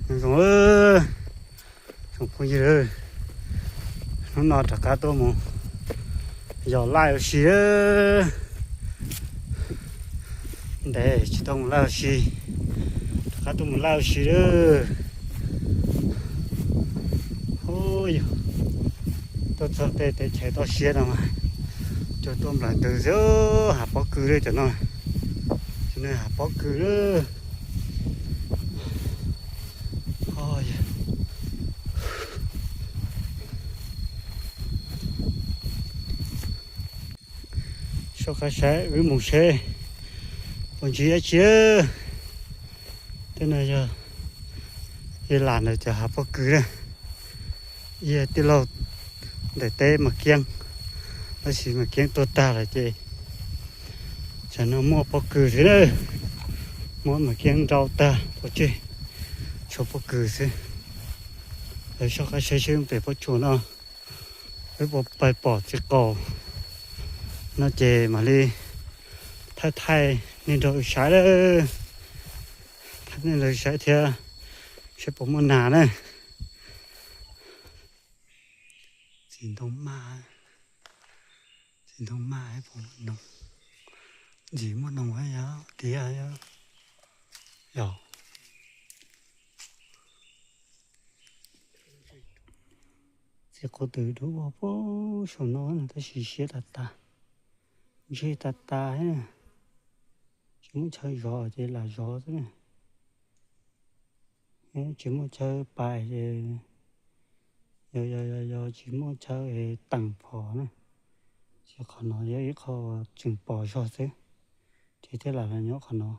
Zoo, tsoom phooj ywg, hnub no rov qab tuaj mus yos laj ua si. Ntev tsis tau mus laj ua si, rov qab tuaj mus laj ua si lawm. Ub, yog tuaj txog tej teb chaws toj siab no mas cuag tuaj nplawm ntws xwb, hav pob kws lawm cov no. Cov no hav pob kws lawm. Soj qab saib wb mus seb puas ntsib dab tsi. Tej no yog ib lam ntawm cov hav pob kws na. Ib tij laug ntawm teb Mas Kiab, tab sis Mas Kiab tuag tag lawm ces tsam no muaj pob kws xwb na. Muab Mas Kiab nrau tag pov tseg, tshuav pob kws xwb. Soj qab saib seb pem pob tsuas no wb puas pais pom txiv qaub no ces mam li thaij thaij nej nrog wb saib lawm. Thaij nej nrog wb saib thiab seb puas muaj nas na. Txiv ntoo maj, txiv ntoo maj puas muaj noog? Ntxim muaj noog yog tiag yog. Txiv qaub twm dub ua puag saum no tab sis siab tas tas, ntseg tas tas. Tsis muaj chaw zov ces lam zov xwb na. Tsis muaj chaw pais ces yog, yog, yog, yog tsis muaj chaw teem phom na. Ces qhov no yog ib qho tseem pom zog xwb, ces thiaj lam los nyob qhov no.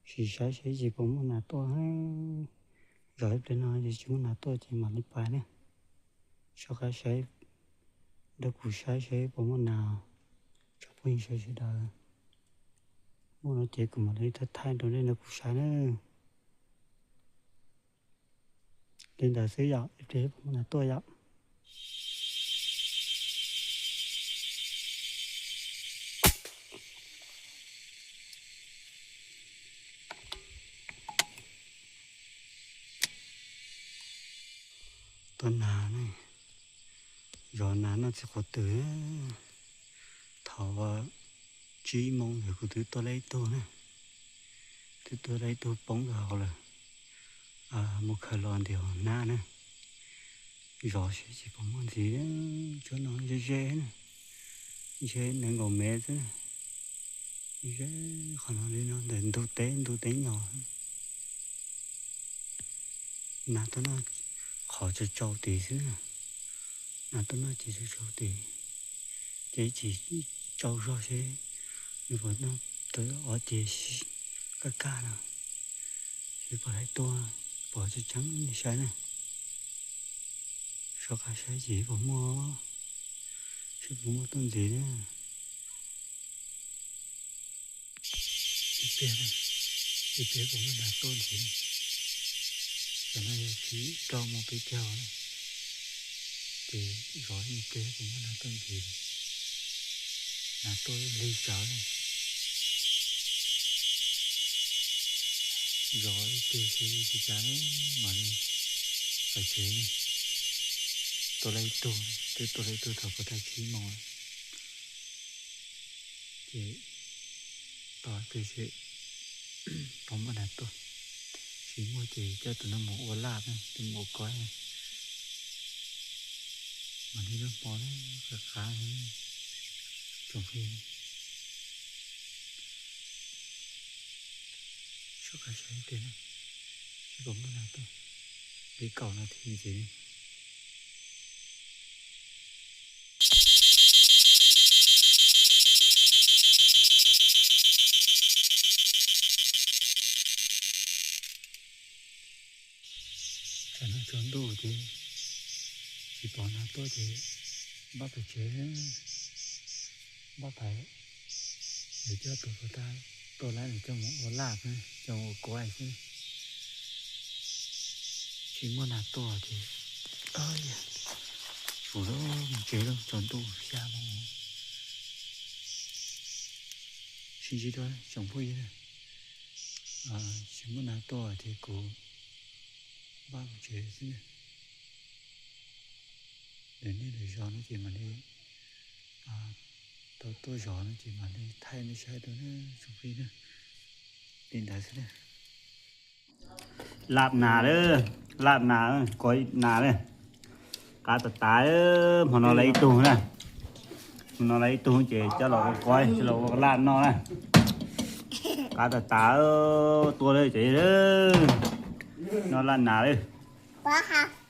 Sim saib seb tsis puas muaj nas tuaj. Zov ib pliag no ces tsis muaj nas tuaj ces mam li pais na. Soj qab saib, nrog kuv saib seb puas muaj nas. Tsoom phooj ywg sawv daws, muaj no ces kuv mam li thaij thaij rau nej nrog kuv saib na. Li ntawd xwb yom, ib pliag puas muaj nas tuaj yom. Tuaj nas ne, zov nas noj txiv qaub twm. Thaum tsib moos ntawd kuv twb tua tau ib tug na, twb tua tau ib tug poob rau hauv lawm. Mus khaws los ntim hauv hnab na. Zov seb tsis pom muaj ntxiv. Tsob no ze ze na, ze nees nkaum mev xwb. Ze qhov no li no ntawm ntug teb, ntug teb nyom. Nas tuaj noj qhov tsau tsau tid xwb na. Nas tuaj noj ces tsau tsau tid, ces tsis tsau zog seb nws puas noj tau ob ce kaj kaj no, seb puas laib tuaj, puas tseeb tseeb nej saib na. Soj qab saib ces puas muaj, seb puas muaj tuaj ntxiv na. Ib pliag, ib pliag puas muaj nas tuaj ntxiv. Cov no yog tsib rau moos peb caug na, ces zov ib pliag puas muaj nas tuaj ntxiv. Nas tuaj lig tsawv na. Zov ib pliag xwb tsis cas na, mam li pais tsev na. Tua tau ib tug, twb tua tau ib tug thaum puag ta tsib moos. Ces tos ib pliag seb puas muaj nas tuaj. Tsis muaj ces coj tus no mus ua laj, tus mus ua koj. Mas li lub hmo qab qab tsoom phooj ywg, soj qab saib tiag na, seb puas muaj nas tuaj li kaum nas this ntxiv. Tsam no tsaus ntuj ces tsis pom nas tuaj ces npaj pais tsev, npaj pais, yuav coj tus puag ta tuaj lawm, coj mus ua laj xwb, coj mus ua kuav xwb. Tsis muaj nas tuaj ces tsum lub mus tsev lawm, tsaus ntuj xya moos. Sib ntsib dua tsoom phooj ywg, tsis muaj nas tuaj ces kuv Npaj mus tsev xwb na. Lwm hnub lwm zaus no ces mam li tau tuaj zov no ces mam li thaij nej saib dua na tsoom phooj ywg na. Li ntawd xwb na. Laj nas lawm, laj nas, kov nas lawm. Qab tas tas, hmo no lawv ib tug na. Hmo no lawv ib tug ces coj los ua kov, coj los ua laj noj na. Qab tas tas, tuaj lawm ces noj laj nas lawm.